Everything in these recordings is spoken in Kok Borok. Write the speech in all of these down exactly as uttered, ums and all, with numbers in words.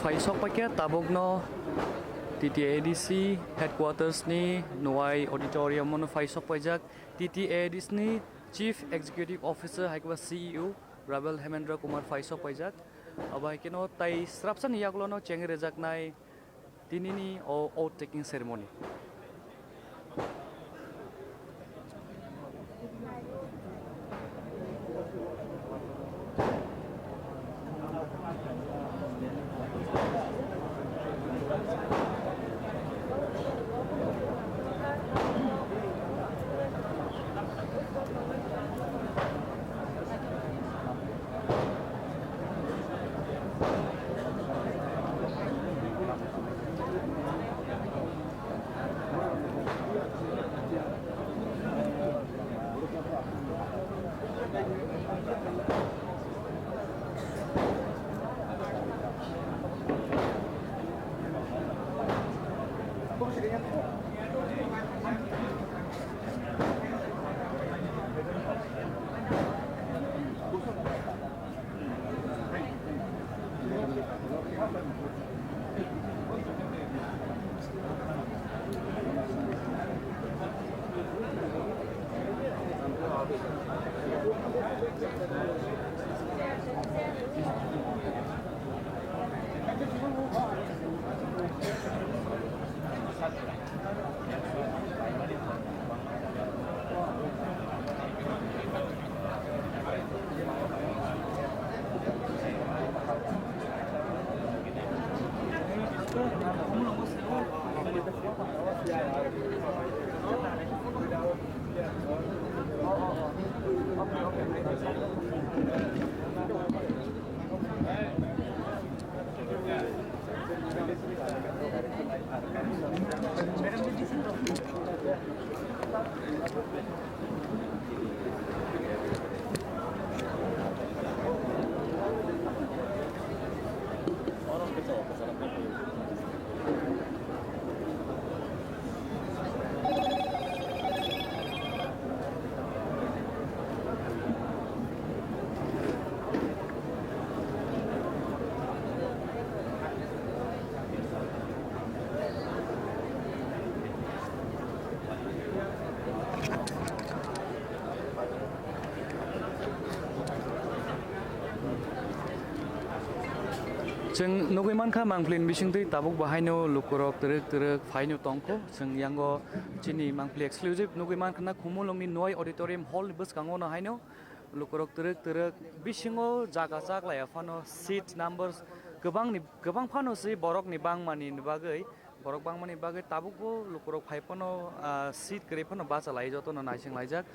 Phai sok paikha tabukno T T A D C headquarters ni Nuai auditorium o no phai sok paijak. T T A D C ni Chief Executive Officer hai khe ba C E O Rabel Hemendra Kumar phai sok paijak. Abo hai kheno tai srapsa ni yagulo no chengwi rwjaknai tinini o oath taking ceremony. Chwng nugwi mankha, mangpili ni bisingtwi tabuk bahaino lukurok twrwk twrwk phaino tongkho. Chwng yango chini mangpili exclusive nugwi mankha na Khumulwngni Noi Auditorium Hall ni bwskango no haino lukurok twrwk twrwk bisingo jaga chaklaiya phano seat numbers kwbangni, kwbang phano se borokni bangmani bagwi, borok bangmani bagwi tabukbo lukurok phai phano, ah, seat kwrwi phano bachalai jotono naising laijak.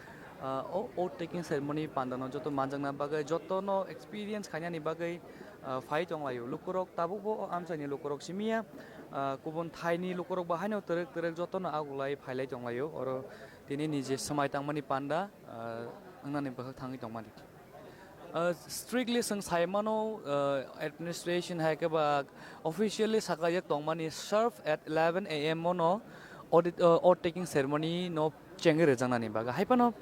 Ah, o oath taking ceremony pandano joto manjakna bagwi, jotono experience khainani bagwi, ah, phai tonglaio. Lukurok tabukbo o amchaini lukurok simiya, ah, kubun thaini lukurok bahaino twrwk twrwk jotono aguklai phailai tonglaio. Oro tini ni je swmai tangmani panda, ah, wngnani bwkhak thangwi tongmani. Uh, strictly chwng sai mano, uh, administration hai khe ba officially sakajak tongmani serve at eleven A M o no audit, uh, oath taking ceremony no chengwi rwjaknani bagwi. Hai phano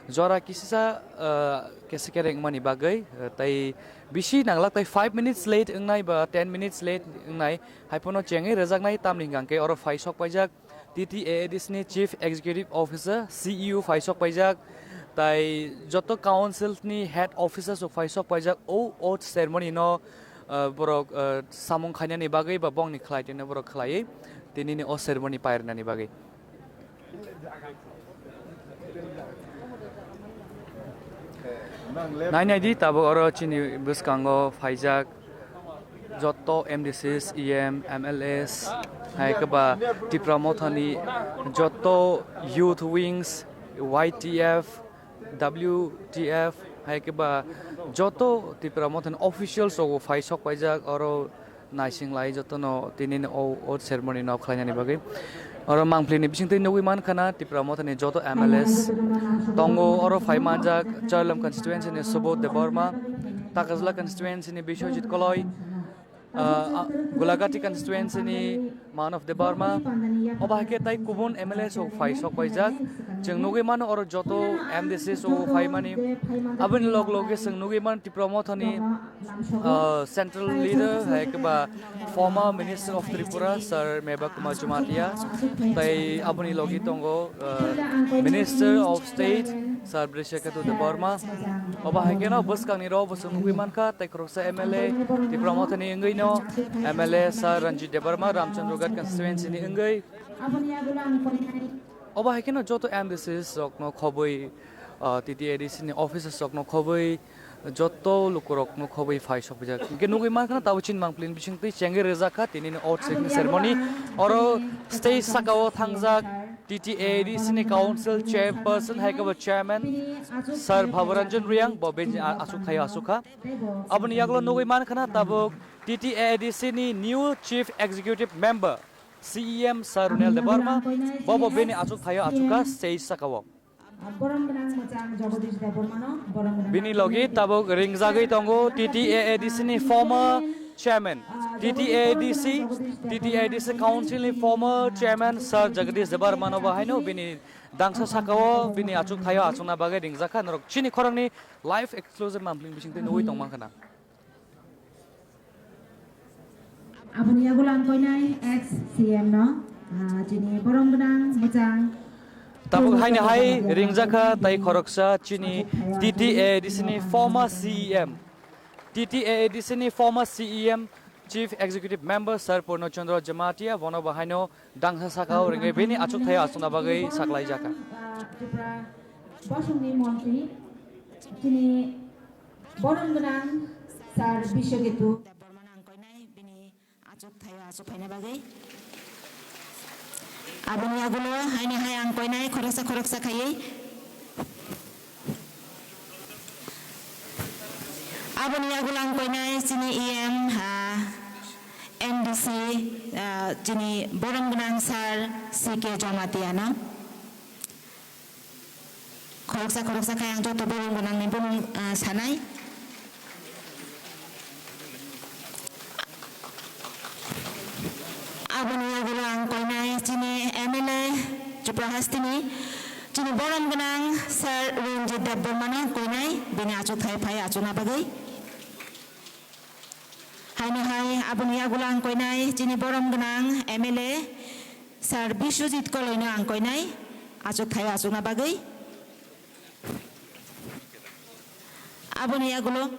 jora kisisa, uh, kesa kere wngmani bagwi, uh, tai bisi nanglak tai five minutes late wngnai ba ten minutes late wngnai hai phano chengwi rwjaknai, tamni hwnkhe oro phai sok paijak T T A A D C ni Chief Executive Officer, C E O phai sok paijak, tai joto council ni head officers rok phai sok paijak. O oath ceremony no, uh, borok, uh, samung khainani bagwi ba bongni khlai tino borok khlaiwi tini ni o ceremony pairwnani bagwi. Nai nai di, tabuk oro chini bwskango phaijak joto M D Cs, E M, M L As, hai khe ba Tipra Mothani joto youth wings, Y T F, W T F, hai khe ba joto Tipra Mothani officials rok bo phai sok paijak oro. Naising lai jotono tini o, o ceremony no khlainani bagwi. Oro mangpili ni bisingtwi nugwi mankha na Tipra Mothani joto M L As tongo, oro phai manjak Chailam constituency ni Subodh Debbarma, Takajla constituency ni Biswajit Koloi, Ah, ah, Gulagati constituency ni Manav Debbarma, obo hai khe tai kubun M L A sok phai sok paijak. Chwng nugwi mano oro joto M D C sok phai mani. Aboni log loge chwng nugwi mano Tipra Motha ni, ah, central leader, hai khe ba former Minister of Tripura, Sir Meba Kumar Jamatia, tai aboni logi tongo, ah, Minister of State, Sir Brishaketu Debbarma. Obo hai kheno bwskangni rok bo chwng nugwi mankha, tei khoroksa M L A Tipra Mothani wngwi no, M L A Sir Ranjit Debbarma, Ramchandra Ghat constituency ni wngwi. Obo hai kheno joto M D Cs rokno khobwi, ah, T T A D C ni officers rokno khobwi, joto lukurokno khobwi phai sokphaijak. Hwnkhe nugwi mankha tabo chini mangpili ni bisingtwi chengwi rwjak kha tini ni oath taking ceremony. Oro stage sakao thangjak T T A D C ni council chairperson hai khe bo chairman Sir Bhabaranjan Reang bo bini a-, aswk thaio aswk kha. Aboni yagulo nugwi mankha na tabuk T T A D C ni new chief executive member C E M Sir Runel Debbarma bo bo bini aswk thaio aswk kha stage sakao. Borom gwnang mwchang Jagadish Debbarmano, borom gwnang. Bini logi tabuk ringjagwi tongo T T A A D C ni former chairman, T T A A D C, T T A A D C council ni former chairman Sir Jagadish Debbarmano bo haino bini dangsa sakao bini achuk thaio achukna bagwi ringjakha norok chini khoroknwi live exclusive mangpili bisingtwi nugwi tongmankha na. Aboni yagulo ang koinai ex C M no, ah, chini borom gwnang mwchang. Tabuk haino hai ringjakha tai khoroksa chini T T A A D C ni former C E M, T T A A D C ni former C E M, Chief Executive Member Sir Purno Chandra Jamatia, bono bo haino dangsa sakao ringwi bini achuk thaio achukna bagwi saklaijakha. Ah, Tripura bosongni montri, chini borom gwnang Sir Biswaketu Debbarma ang koinai bini achuk thaio achuk phaina bagwi. Aboni yagulo haino hai ang koinai khoroksa khoroksa khaiwi. Aboni yagulo ang koinai chini E M, ah, M D C, ah, chini borom gwnang Sir C K Jamatia no. Khoroksa khoroksa khai ang joto borom gwnangni bumung, ah, sanai. Aboni yagulo ang koinai chini M L A Tripura hasteni chini borom gwnang Sir Ranjit Debbarmano koinai bini achuk thai phai achukna bagwi. Haino hai aboni yagulo ang koinai chini borom gwnang M L A Sir Biswajit Koloino ang koinai achuk thaio achukna bagwi. Aboni yagulo,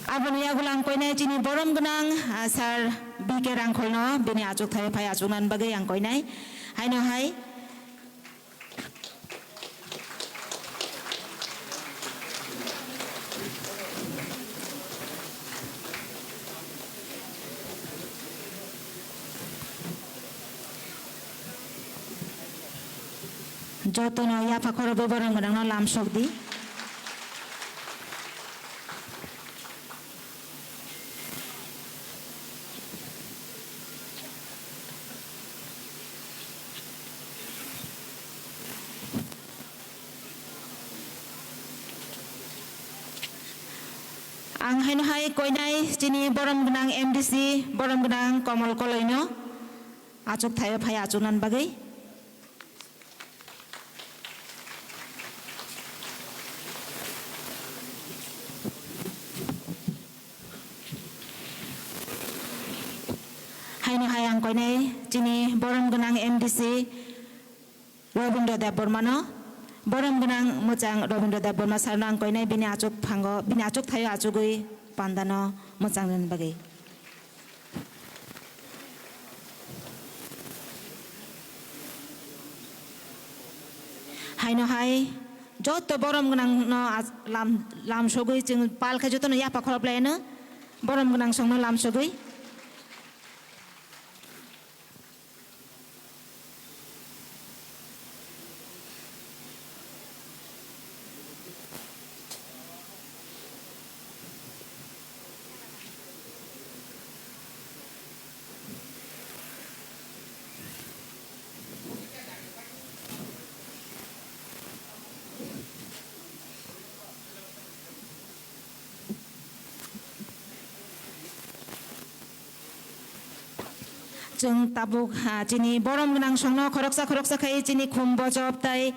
aboni yagulo ang koinai chini borom gwnang, ah, Sir B K Rangkholno bini achuk thaio phai achukna bagwi ang koinai. Haino hai jotono yapha khoroknwi borom gwnangno lamsok di. Ang haino hai koinai chini borom gwnang M D C, borom gwnang Komol Koloino achuk thaio phai achukna bagwi. Haino hai ang koinai chini borom gwnang M D C Robindra Debbarmano, borom gwnang mwchang Robindra Debbarma sarno ang koinai bini achuk phango, bini achuk thaio achugwi pandano mwchang rwna bagwi. Haino hai joto borom gwnangno as-, lam, lamsogwi chwng pal khe jotono yapha khorop laino borom gwnang songno lamsogwi. Chwng tabuk, ha, chini borom gwnang songno khoroksa khoroksa khai chini khum bochop tai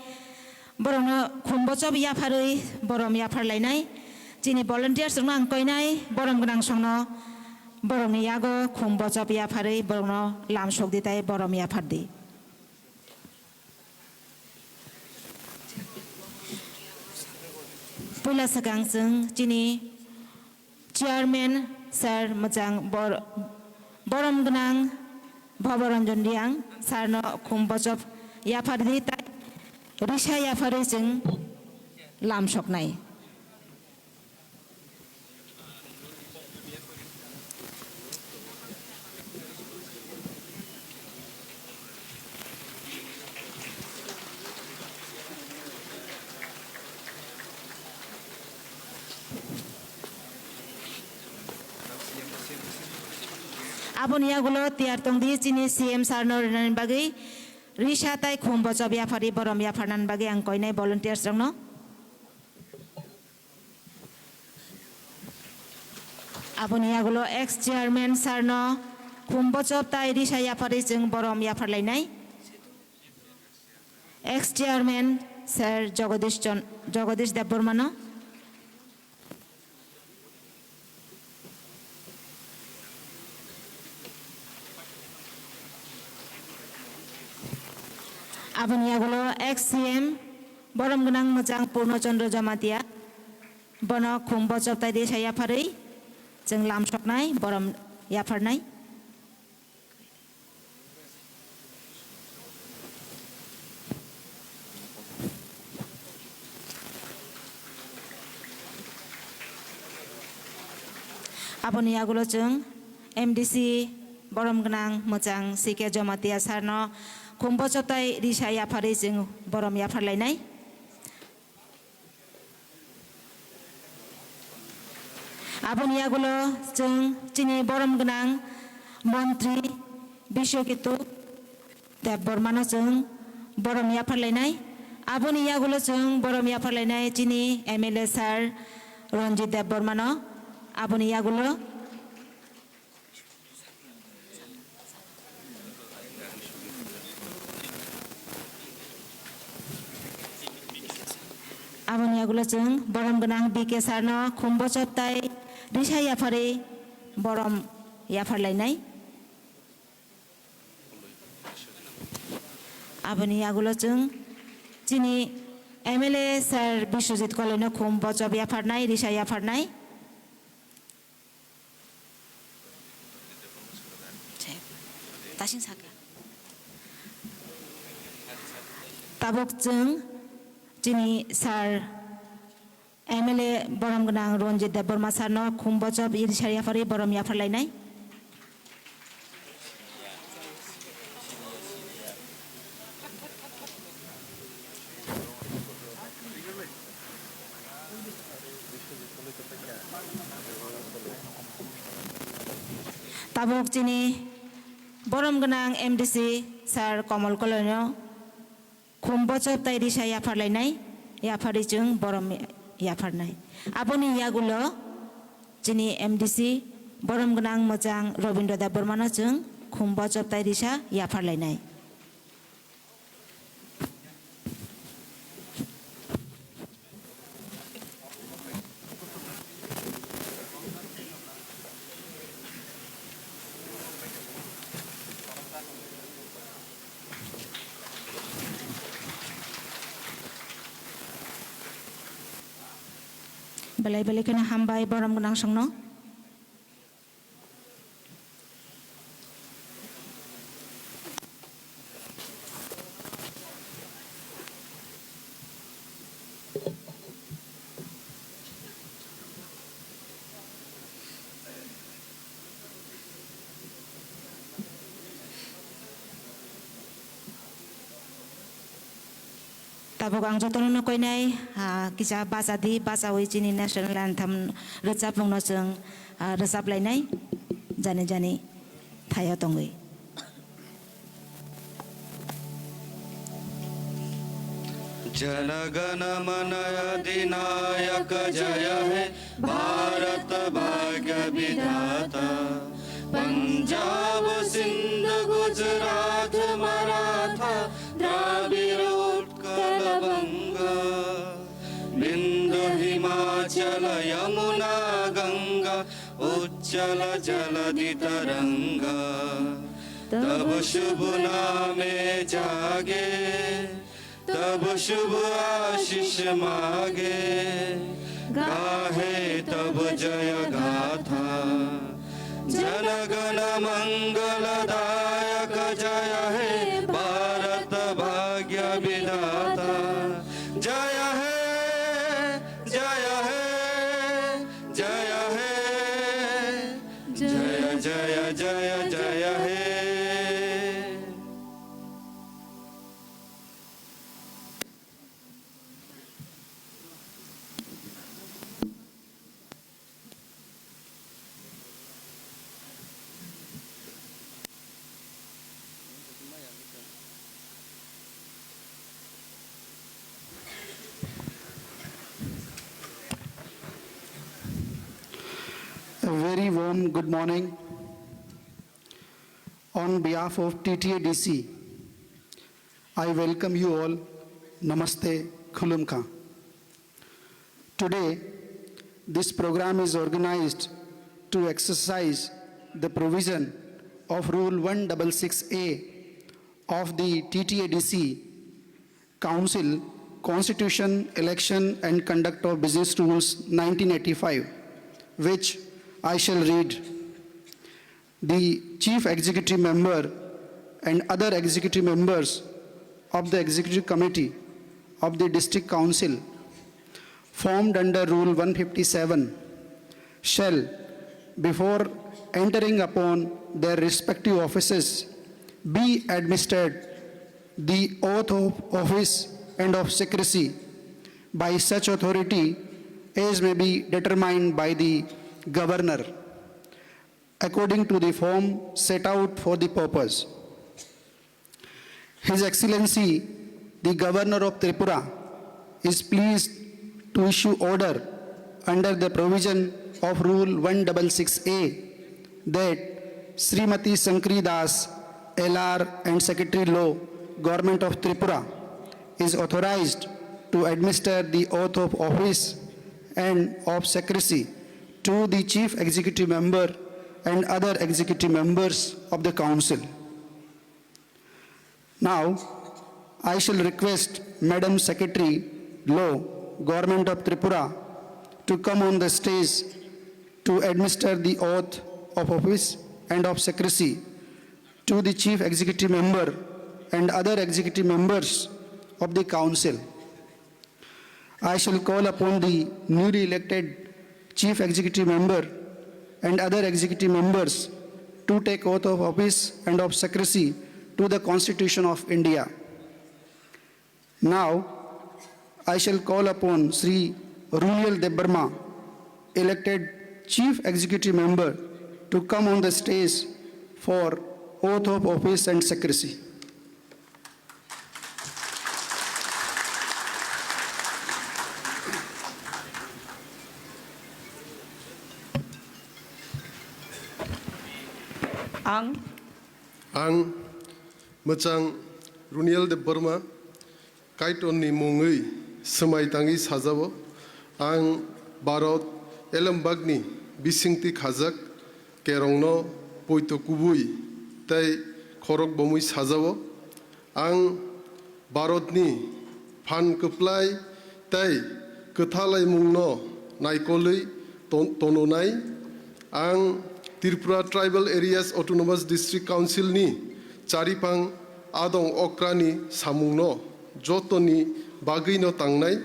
borokno khum bochop yapharwi borom yapharlainai. Chini volunteers rokno ang koinai borom gwnang songno borokni yago khum bochop yapharwi borokno lam sokdi tai borom yaphardi. Puila swkang chwng chini Chairman sir mwchang bor-, borom gwnang Bhoboranjan Reang sir no khum bochop yaphardi tai risa yapharwi chwng lam soknai. Aboni yagulo tiyar tongdi chini C M sir no rinani bagwi risa tai khum bochop yapharwi borom yapharnani bagwi ang koinai volunteers rokno. Aboni yagulo ex chairman sir no khum bochop tai risa yapharwi chwng borom yapharlainai. Ex chairman sir Jagadish Chon-, Jagadish Debbarma no. Aboni yagulo ex C M borom gwnang mwchang Purno Chandra Jamatia. Bono khum bochop tai risa yapharwi chwng lam soknai, borom yapharnai. Aboni yagulo chwng M D C borom gwnang mwchang C K Jamatia sir no khum bochop tai risa yapharwi chwng borom yapharlainai. Aboni yagulo chwng chini borom gwnang montri Biswaketu Debbarma no chwng borom yapharlainai. Aboni yagulo chwng borom yapharlainai chini M L A sir Ranjit Debbarma no. Aboni yagulo Aboni yagulo chwng borom gwnang B K sir no khum bochop tai risa yapharwi borom yapharlainai. Aboni yagulo chwng chini M L A sir Biswajit Koloi no khum bochop yapharnai, risa yapharnai. Tasing saka. Tabuk chwng chini sir M L A borom gwnang Ranjit Debbarma sir no khum bochop risa yapharwi borom yapharlainai. Tabuk chini borom gwnang M D C sir Komol Koloino khum bochop tai risa yapharlainai, yapharwi chwng borom yapharnai. Aboni yagulo chini M D C borom gwnang mwchang Robindra Debbarmano chwng khum bochop tai risa yapharlainai. Belai belai kheno hambai borom gwnang songno. Tabuk ang jotono no koinai, ah, kisa bacha di, bachawi chini national anthem rwchapmung no chwng, ah, rwchap lainai, jani jani thaio tongwi. Jana Gana Mana अधिनायक जय हे भारत भाग्य विधाता। Punjab, Sindh, Gujarat, Maratha, Dravida, Utkal, Banga, Bindu, Himachal, Yamuna, Ganga, Ujjal, Jaladi, Taranga. Tab shubh naam jaage, tab shubh aashish maange, gaaye tab jaya gaatha. Jana gana mangal dayak jaya he Bharat bhagya vidhata. Jaya he, jaya he, jaya he, jaya, jaya, jaya, jaya he. A very warm good morning. On behalf of T T A D C, I welcome you all. Namaste, Khulumkha. Today, this program is organized to exercise the provision of Rule one six six A of the T T A D C Council Constitution, Election and Conduct of Business Rules nineteen eighty-five, which I shall read. The Chief Executive Member and other executive members of the Executive Committee of the District Council formed under Rule one fifty-seven shall, before entering upon their respective offices, be administered the oath of office and of secrecy by such authority as may be determined by the Governor, according to the form set out for the purpose. His Excellency, the Governor of Tripura, is pleased to issue order under the provision of Rule one six six A that Srimati Shankari Das, L R and Secretary Law, Government of Tripura, is authorized to administer the oath of office and of secrecy to the Chief Executive Member and other executive members of the Council. Now, I shall request Madam Secretary, Law, Government of Tripura, to come on the stage to administer the oath of office and of secrecy to the Chief Executive Member and other executive members of the Council. I shall call upon the newly elected Chief Executive Member and other executive members to take oath of office and of secrecy to the Constitution of India. Now, I shall call upon Shri Runiel Debbarma, elected Chief Executive Member, to come on the stage for oath of office and secrecy. Ang. Ang mwchang Runiel Debbarma, Kaitorni mungwi swmai tangwi sajao. Ang Bharat elembakni bisingtwi khajak kerongno poito kubui tei khorok bomwi sajao. Ang Bharatni phan kwplai tei kwthalaimungno naikolwi ton-, tononai. Ang Tripura Tribal Areas Autonomous District Council ni chariphang adong okrani samungno jotoni bagwino tangnai.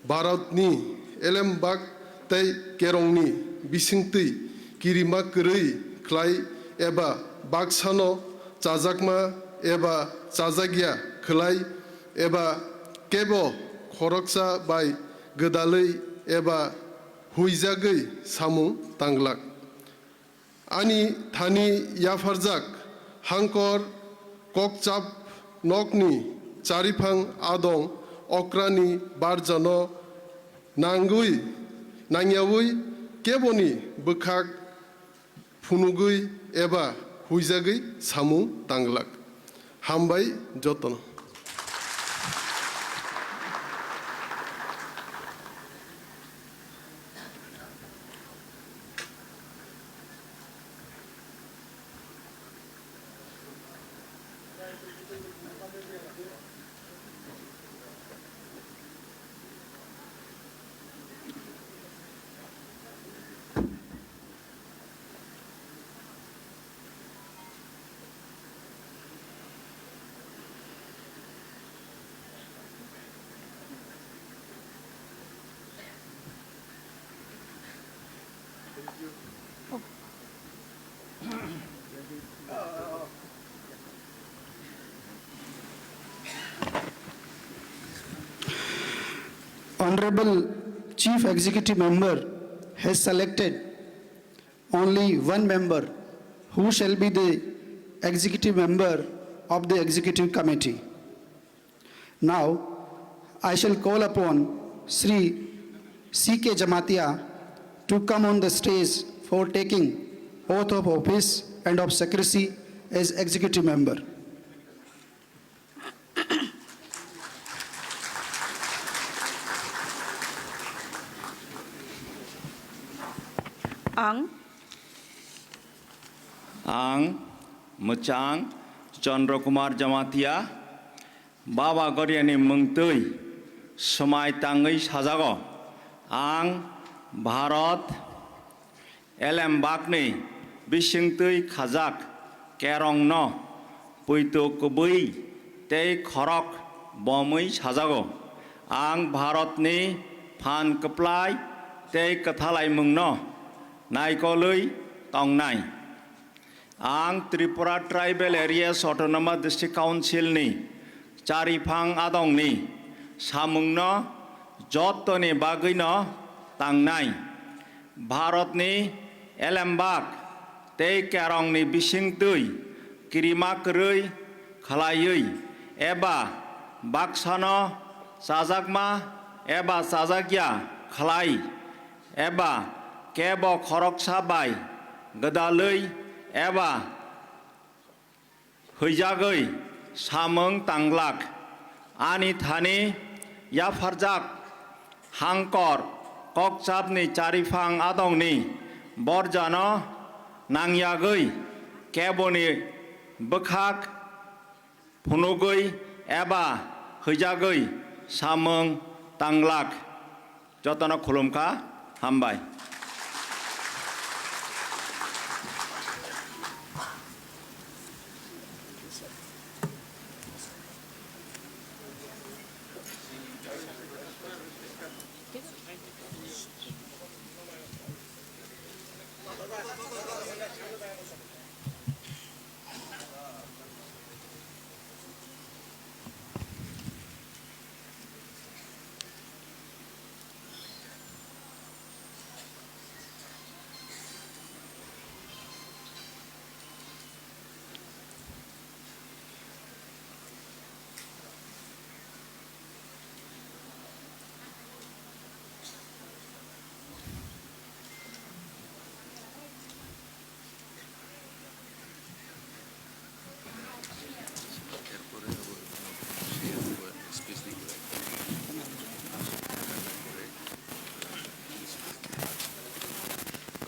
Bharatni elembak tei kerongni bisingtwi kirima kwrwi khlai eba baksano chajakma eba chajakya khlai eba kebo khoroksa bai gwdalwi eba huijagwi samung tanglak. Ani thani yapharjak hangkor kokchap nokni chariphang adong okrani barjano nangwi, nangyawi keboni bwkhak phunugwi eba huijagwi samung tanglak. Hambai jotono. Honorable Chief Executive Member has selected only one member who shall be the executive member of the executive committee. Now, I shall call upon Shri C K Jamatia to come on the stage for taking oath of office and of secrecy as executive member. Ang Ang mwchang Chandra Kumar Jamatia, Baba Goriani mwngtwi swmai tangwi sajago. Ang Bharat elembakni bisingtwi khajak kerongno poito kwbwi tei khorok bomwi sajago. Ang Bharatni phan kwplai tei kwthalaimungno naikolwi tongnai. Ang Tripura Tribal Areas Autonomous District Council ni chariphang adongni samungno jottoni bagwino tangnai. Bharatni elembak tei kerongni bisingtwi kirima kwrwi khlaiwi eba baksano chajakma eba chajakya khlai eba kebo khoroksa bai gwdalwi eba huijagwi samung tanglak. Ani thani yapharjak hangkor kokchapni chariphang adongni borjano nangyagwi keboni bwkhak phunugwi eba huijagwi samung tanglak. Jotono khulumkha, hambai.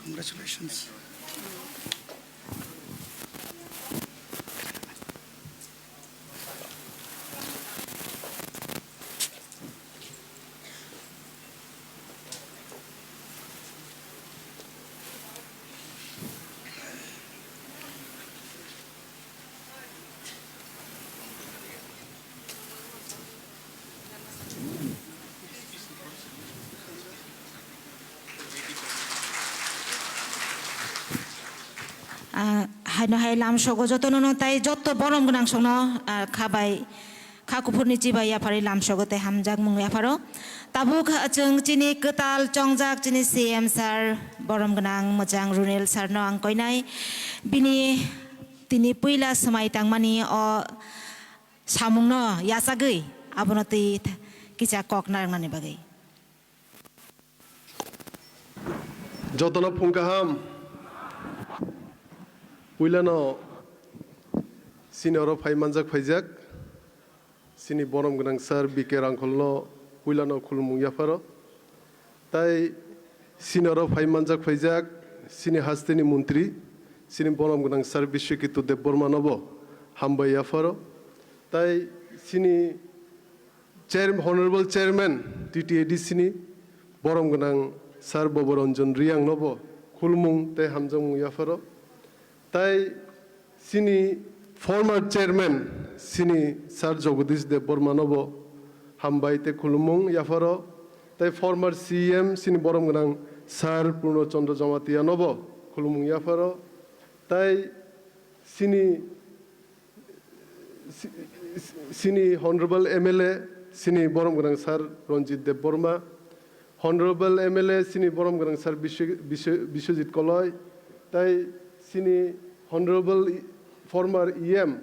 Congratulations. Ah, haino hai lamsogo jotono no tai joto borom gwnang songno, ah, khabai. Kha kuphurni chibai yapharwi lamsogo tei hamjakmung yapharo. Tabuk chwng chini kwtal chongjak chini C M sir, borom gwnang mwchang Runel sir no ang koinai. Bini tini puila swmai tangmani o samungno yachagwi abono twi kisa kok narwknani bagwi. Jotono phung kaham. Puilano chini oro phai manjak phaijak chini borom gwnang sir B K Rangkholno puilano khulumung yapharo. Tai chini oro phai manjak phaijak chini hasteni montri chini borom gwnang sir Biswaketu Debbarmanobo hambai yapharo. Tai chini Chair-, Honorable Chairman T T A D C ni borom gwnang Sir Boboranjan Riyang nobo khulumung tei hamjakmung yapharo. Tai chini former Chairman chini Sir Jagadish Debbarma nobo hambai tei khulumung yapharo. Tai former C E M chini borom gwnang Sir Purno Chandra Jamatia nobo khulumung yapharo. Tai chini si-, si-, sini Honorable M L A, sini borom gwnang Sir Ranjit Debbarma, Honorable M L A, sini borom gwnang Sir Biswa-, Biswa-, Biswajit Koloi, tai sini Honorable i-, former E M,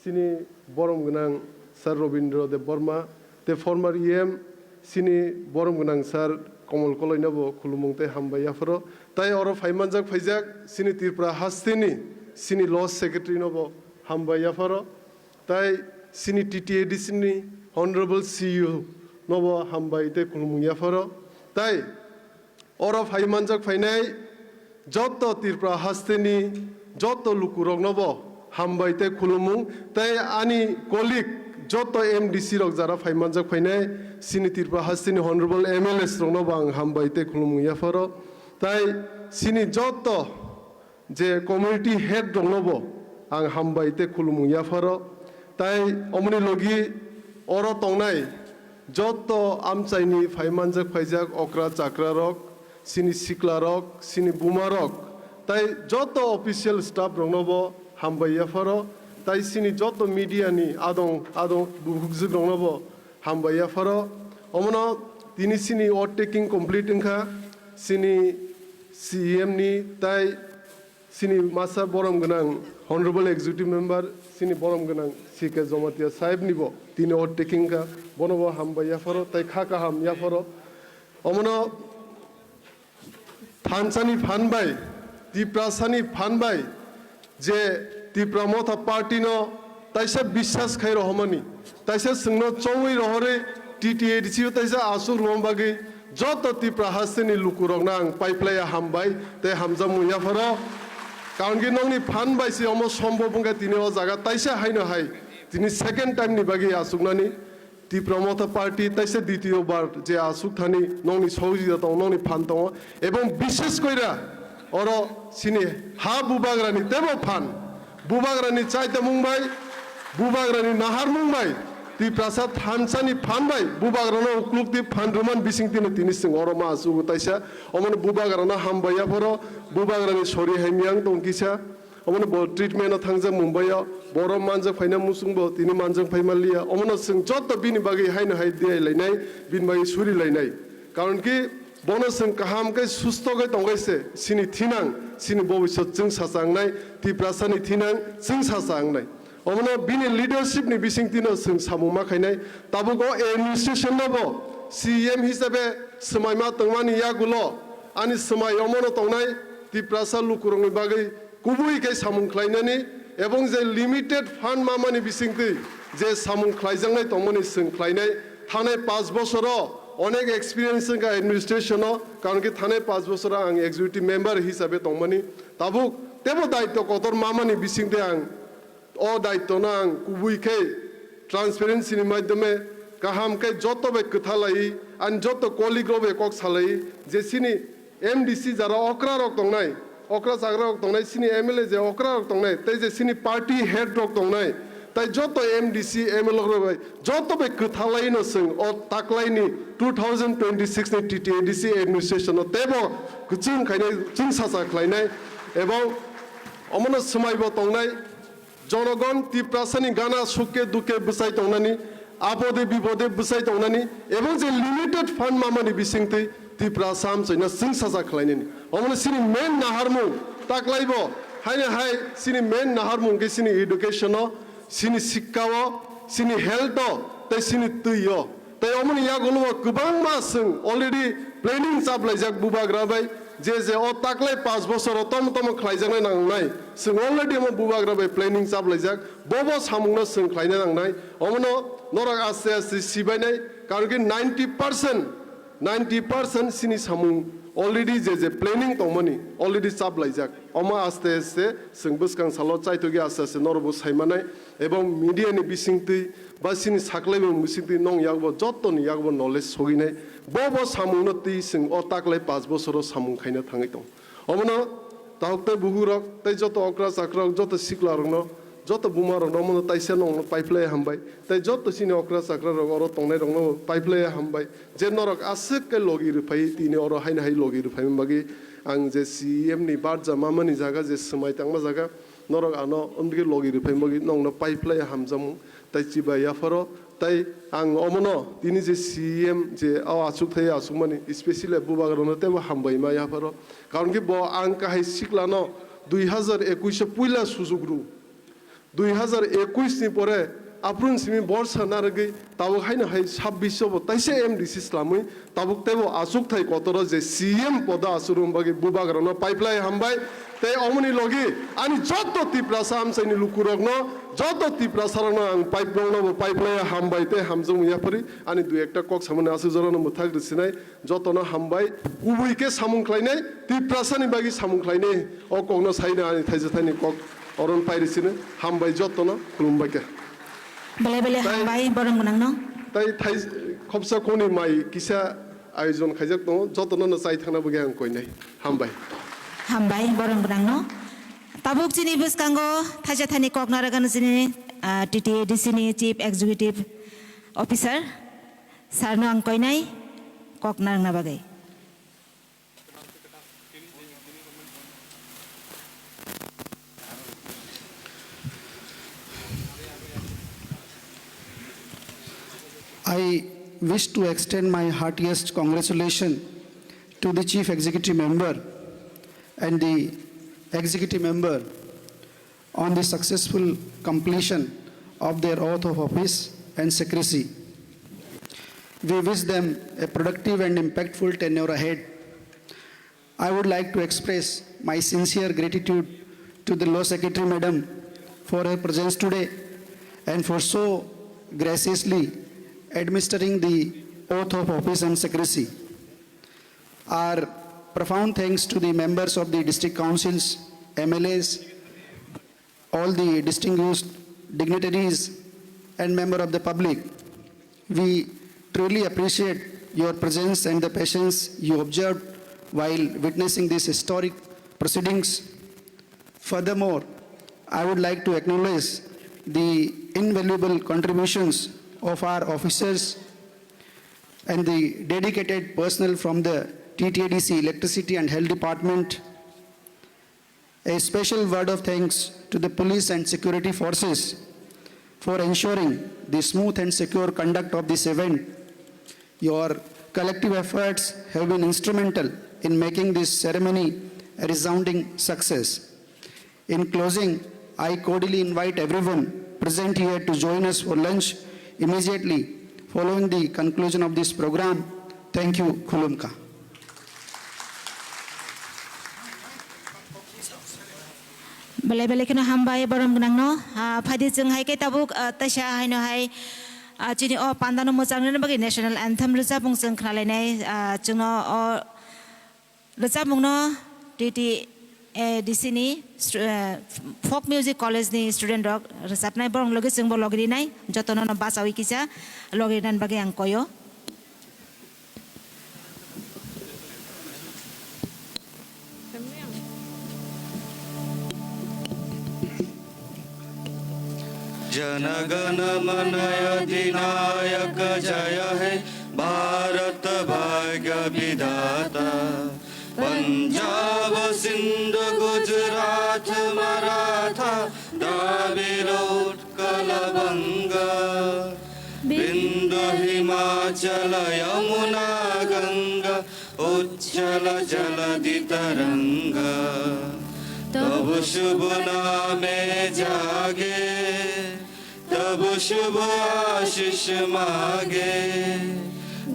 sini borom gwnang Sir Robindra Debbarma, te former E M, sini borom gwnang Sir Komol Koloi nobo khulumung tei hambai yapharo. Tai oro phai manjak phaijak sini Tripura hasteni sini Law Secretary nobo hambai yapharo. Tai sini T T A D C ni Honorable C E O nobo hambai tei khulumung yapharo. Tai oro phai manjak phainai joto Tripura hasteni joto lukuroknobo hambai tei khulumung, tei ani colleague joto M D C rok jara phai manjak phainai sini Tripura hasteni Honorable M L As roknobo ang hambai tei khulumung yapharo. Tai sini joto je community head roknobo ang hambai tei khulumung yapharo. Tai omoni logi oro tongnai joto amchaini phai manjak phaijak okra chakra rok, sini sikla rok, sini buma rok, tai joto official staff roknobo hambai yapharo. Tai sini joto media ni adong adong bukhukjwk roknobo hambai yapharo. Omono tini sini oath taking complete wngkha, sini C E M ni tai sini masa borom gwnang Honorable Executive Member, sini borom gwnang C K Jamatia sahib nibo tini oath taking wngkha, bonobo hambai yapharo tai kha kaham yapharo. Omono thansani phan bai, Tiprasani phan bai, je Tipra Motha Party no taisa biswas khai rohormani, taisa chwngno chongwi rohorwi T T A D C o taisa aswk rwma bagwi joto Tipra hasteni lukurokno ang paiplaiya hambai tei hamjakmung yapharo. Karon khe nokni phan bai se omo sombhob wngkha tini o jaga taisa haino hai tini second time ni bagwi aswknani. Tipra Motha Party taisa ditiyo bar je aswk thani nokni sohojita tongo, nokni phan tongo, ebong bishes koira oro sini ha bubagrani tebo phan, bubagrani chaitamung bai, bubagrani naharmung bai, Tiprasa thansani phan bai bubagrano ukluk twi phan rwman bising tino tini chwng oro ma aswk taisa, omono bubagrano hambai yapharo, bubagrani sori hai miyang tong kisa. Omono bo treatment o thangjak Mumbai o, borok manjak phaina muchung bo tini manjak phai manliya. Omono chwng joto bini bagwi haino hai diai lainai, bini bagwi suri lainai. Karon ki bono chwng kaham khe susto khe tongkhe se, sini thinang, sini bobisot chwng sacha wngnai, Tiprasani thinang chwng sacha wngnai. Omono bini leadership ni bising tino chwng samung ma khainai. Tabuk o administration no bo C E M hisabe swmai ma tongmani yagulo ani swmai omono tongnai Tiprasa lukurokni bagwi kubui khe samung khlainani ebong je limited fund mamani bisingtwi je samung khlaijaknai tongmani chwng khlainai. Thanai panch bosoro onek experience wngkha administration o, karon khe thanai panch bosoro ang executive member hisabe tongmani. Tabuk tebo daityo kotor mamani bisingtwi ang o daityo no ang kubui khe transparency ni maidhyome kaham khe joto bai kwtha lai, ani joto colleague rok bai kok salai je sini M D C jara okra rok tongnai, okra chagra rok tongnai, sini M L A je okra rok tongnai, tei je sini party head rok tongnai, tai joto M D C, M L A rok bai joto bai kwtha lai no chwng o taklai ni two thousand twenty-six ni T T A D C administration no tebo kwchwng khainai, chwng sacha khlainai, ebong omono swmai bo tongnai. Jonogon Tiprasani gana sukke dukke bwchai tongnani, apode bipode bwchai tongnani, ebong je limited fund mamani bisingtwi Tiprasa amchaino chwng sacha khlainani. Omono sini main naharmung taklaibo, haino hai sini main naharmung khe sini education o, sini sikka o, sini health o, tei sini twi o. Tei omoni yagulo o kwbangma chwng already planning chaplaijak bubagra bai, Je je o taklai panch bosoro tomo tomo khlaijaknai nangnai, chwng already omo bubagra bai planning chaplaijak, bobo samungno chwng khlaina nangnai. Omono norok aste aste sibainai, karon ki ninety percent, ninety percent chini samung already je je planning tongmani already chaplaijak. Omo aste aste chwng bwskang salo chaitokya aste aste norokbo saimanai, ebong media ni bisingtwi ba chini saklaibung bisingtwi nong yakbo jottoni yakbo knowledge soginai. Bobo samungno twi chwng o taklai panch bosoro samung khaina thangwi tong. Omono tahuk tei buhurok tei joto okra chakrarok, joto siklarokno, joto bumarokno omono taisa nongno paiphlai hambai. Tei joto chini okra chakrarok, oro tongnairokno paiphlai hambai. Je norok aswk khe logi rwphai, tini oro haino hai logi rwphaimani bagwi ang je C E M ni barja mamani jaga, je swmai tangma jaga, norok ano omdigi logi rwphaimani bagwi nongno paiphlai hamjakmung. Tai chibai yapharo, tai ang omono tini je C E M je o achukthai achukmani, especially bubagrano teibo hambai ma yapharo. Karon ki bo ang kahai siklano dui hazar ekuish o puila sujuk rw. Dui hazar ekuish ni pore aphuru simi borsa narwgwi tabuk haino hai sabbish o bo taisa M D C slamwi tabuk teibo achukthai kotoro je C M poda achukna bagwi bubagrano paiphlai hambai. Tei omoni logi ani joto Tiprasa amchaini lukurokno, joto Tiprasarokno ang paip-, nokno bo paiphlai hambai tei hamjakmung yaphari. Ani dui ekta kok samani aswk jorano mwthak rwsinai, jotono hambai. Kubui khe samung khlainai, Tiprasani bagwi samung khlainai, o kokno saina ani thaisa thaini kok oron pai rwsino. Hambai jotono, khulumbai khe. Belai belai Tai- hambai, borom gwnangno. Tai thai khopsa khoni mai kisa ayojon khaijak tongo, jotono no chai thangna bagwi ang koinai. Hambai. Hambai, borom gwnangno. Tabuk chini bwskango thaisa thaini kok narwkgani chini, ah, T T A D C ni Chief Executive Officer, sir no ang koinai kok narwkna bagwi. I wish to extend my heartiest congratulations to the Chief Executive Member and the Executive Member on the successful completion of their oath of office and secrecy. We wish them a productive and impactful tenure ahead. I would like to express my sincere gratitude to the Law Secretary Madam for her presence today and for so graciously administering the oath of office and secrecy. Our profound thanks to the members of the district councils, M L As, all the distinguished dignitaries and member of the public. We truly appreciate your presence and the patience you observed while witnessing these historic proceedings. Furthermore, I would like to acknowledge the invaluable contributions of our officers and the dedicated personnel from the T T A D C Electricity and Health Department. A special word of thanks to the police and security forces for ensuring the smooth and secure conduct of this event. Your collective efforts have been instrumental in making this ceremony a resounding success. In closing, I cordially invite everyone present here to join us for lunch immediately following the conclusion of this program. Thank you. Khulumkha. Belai belai kheno hambai borom gwnangno. Ah, phaidi chwng hai khe tabuk, ah, taisa haino hai, ah, chini o pandano mwchang rwna bagwi national anthem rwchapmung chwng khnalainai, ah, chwngno o rwchapmungno T T A D C ni stu-, eh, Folk Music College ni student rok rwchapnai, borok logi chwngbo logi rinai, jotono no bachaui kisa logi rinani bagwi ang koyo. जनगण मन अधिनायक जय हे भारत भाग्य विधाता। पंजाब सिंध गुजरात मराठा द्राविड़ उत्कल बंग। बिंद हिमाचल यमुना गंगा उच्छल जलधि तरंग। तब शुभ नामे जागे तब शुभ आशीष मागे।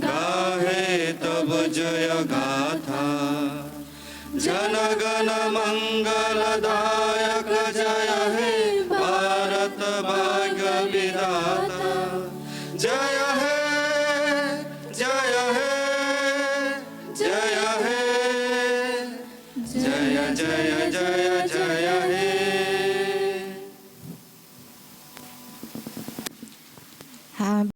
गाहे तब जय गाथा Jana gana mangala dayaka jaya he Bharat bhagya vidhata. Jaya he, jaya he, jaya he, jaya, jaya, jaya, jaya he. Ha.